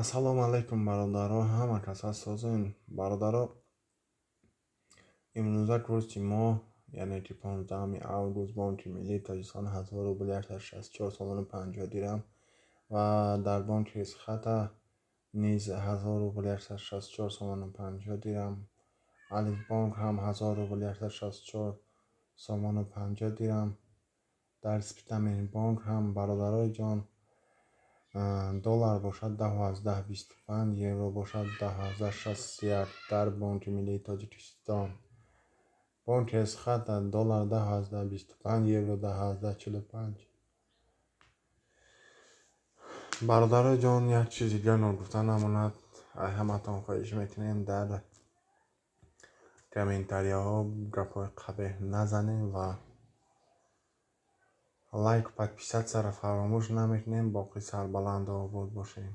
Ассалому алайкум, бародаро, ҳама кас ҳастозен. Бародаро, имрӯза курси мо, яъне ки 15 август, Бонки миллии Тоҷикистон 1000 рубл 164 сомону 50 дирам ва дар бонки Эсхата низ 1000 рубл 164 сомону 50 дирам, Алифбонк ҳам 1000 рубл 164 сомону 50 дирам, дар Спитаменбонк ҳам, бародарои ҷон, доллар бошад 10,25, евро бошад 10,61. Дар Бонки миллии Тоҷикистон, бонки Эсхата доллар 10,25, евро 10,45. Бародарои ҷон, як чизи дигар ногуфта намонад. Ҳаматон хоҳиш мекунем, дар комментарияҳо гапҳои қабеҳ назанем ва лайку подписатсияро фаромӯш намекунем. Боқӣ сарбаланду обод бошем.